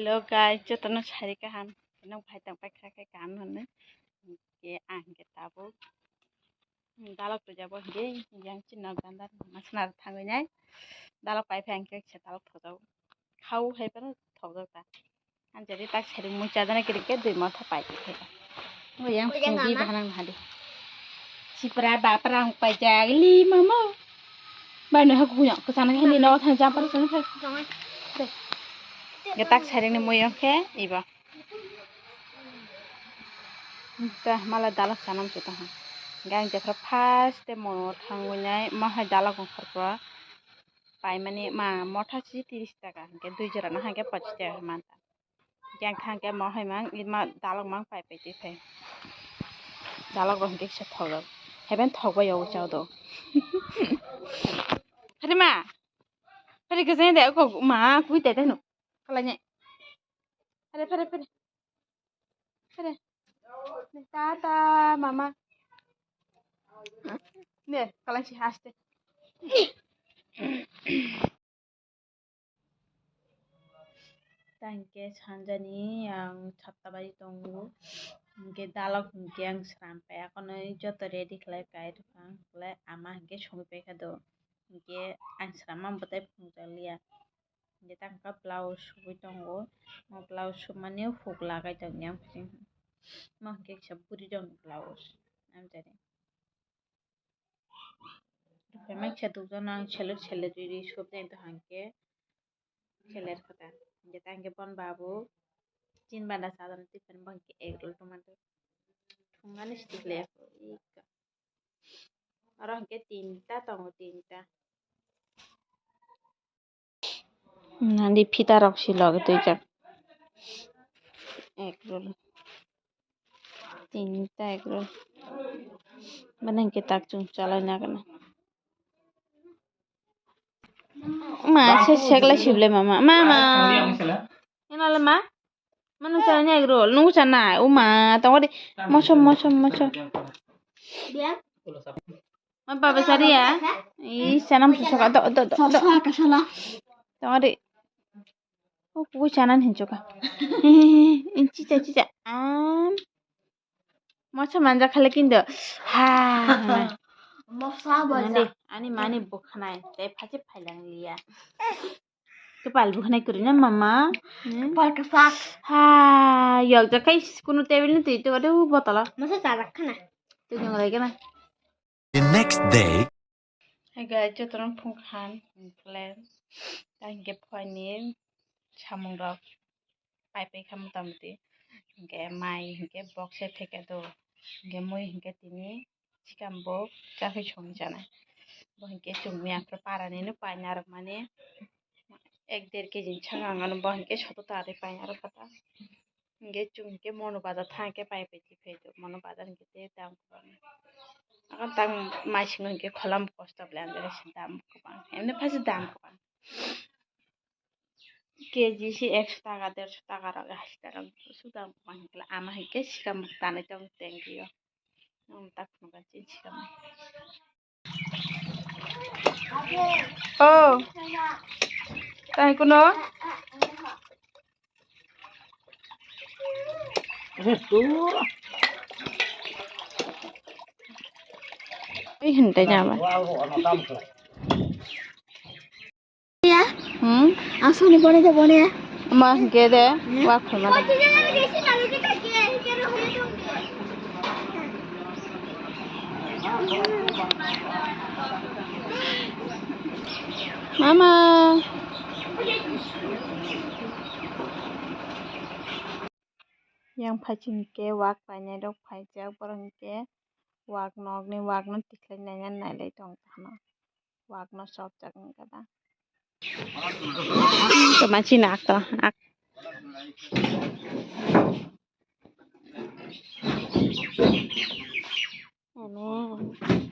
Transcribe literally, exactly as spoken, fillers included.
Hello guys, jotono sari kaham. Nang phai tang pai kha khe kaham hwnwi. Ke ang ke tabuk dalok twijabo hwnkhe yang chinno gandar masna thangwi nai. Dalok pai phai ang khe se dalok thokjak. Khau hai phano thokjak ta. Ang jadi tak sari mui chajana kiri ke dui motha pai khe. Yang phungdi bahanang hadi. Sipra bapra ang pai jagli mama. Bai no haku yang kesana kan di no thang jam par sana. Ge tak sari ni mui yang khe iba. Tah mala dalok sanam se tong. Gang jepra first te mono thangwi nai ma hai dalok ongkhorkro. Paimani ma motha si tiris taka hwnkhe dui jora no hwnkhe pochis taka manta. Yang thangkhe mo hai mang ima dalok mang pai pai twi phai. Dalok rok hwnkhe kisa thok rok. Heben thok bai yago chao do. Hari ma. Hari kisa de ko ma kui te te no. Kalai ne. Hari pare pare. Pare. Tata mama. Ne, kalai si haste. Tangke sanjani ang satta baji tongo. Hingke dalok hingke ang sram pai akonoi joto ready khlai pai rwkha ang khlai ama hingke songwi pai kha do. Hingke ang sram ma bwtai phunukjak liya. Hingke tangka blouse subui tongo. Mo blouse submani huk lagai tongya ang. Mo hingke kisa buri rok ni blouse. Amjani. Rwphai mankhe dukjana ang seler seler riri subjani to hangke seler kha ta. Hingke ta hingke bon babu tin banda sajana tiffin bo hingke egg roll tomato thungani sidi khlai ya kho. Oro hingke tinta tongo tinta. Nandi phita rok si loge twijak. Egg roll. Tinta egg roll. Bana hingke tak chwng chalai nagana. Ma se seglai siblai mama. Mama. Ina le ma? Manu chalai egg roll. Nungu chanai. Uma. Tongodi. Mosom mosom mosom. Ma baba sari ya? Ih, sanam susuka. Do, do, do, do. Tongori. Oh, kuku sanan hinchuka. Chicha, chicha. Am. Mosa manja khale kindo. Ha. Mosa baja. Ani, ani mani bukhanai. Tei phachi phailang liya. Kepal bukhanai kuri na mama. Kepal kesak. Ha, yok jakai kunu table ni tui tu ada botol. Mosa chajak khana. Tu jong lagi na. The next day. Hey guys, jotono phung khan, hwnkhe ta hwnkhe phuaini samung rok pai pai kha mota moti, hwnkhe mai hwnkhe box se pheke do, hwnkhe mui hwnkhe tini sikam bo chakhwi songwi chanai, bo hwnkhe chwng miyang parani no paina rok mani ek der kg ni saka ang ano bo hwnkhe soto ta twi paina rok kha ta. Hingke chwng hingke mono bazar thang khe pai pai thik phai do, mono bazar hingke tei dam kwbang. Akon tang mai sing hingke kholam kosto bwle ang jaga se dam kwbang, emni phaisa dam kwbang. K G se ekso taka, derso taka rok, hai taka rok, su dam kwbang hingke ama hingke sikam tanai tong tengrio. Ang tak phunukha chini sikam. Oh. Tang kuno? Ih, hentai jaba. Ya. Hmm? Asal ni bone de bone. Ma hingke de, hmm? Wa khulma de. Mama. Yang phai chingke wak painai rok phaijak, borok hingke wak nokni wak no tikhlai naina nailai tong kha no. Wak no chopjak wngkha da. Toma chini ak to, ak. Amen.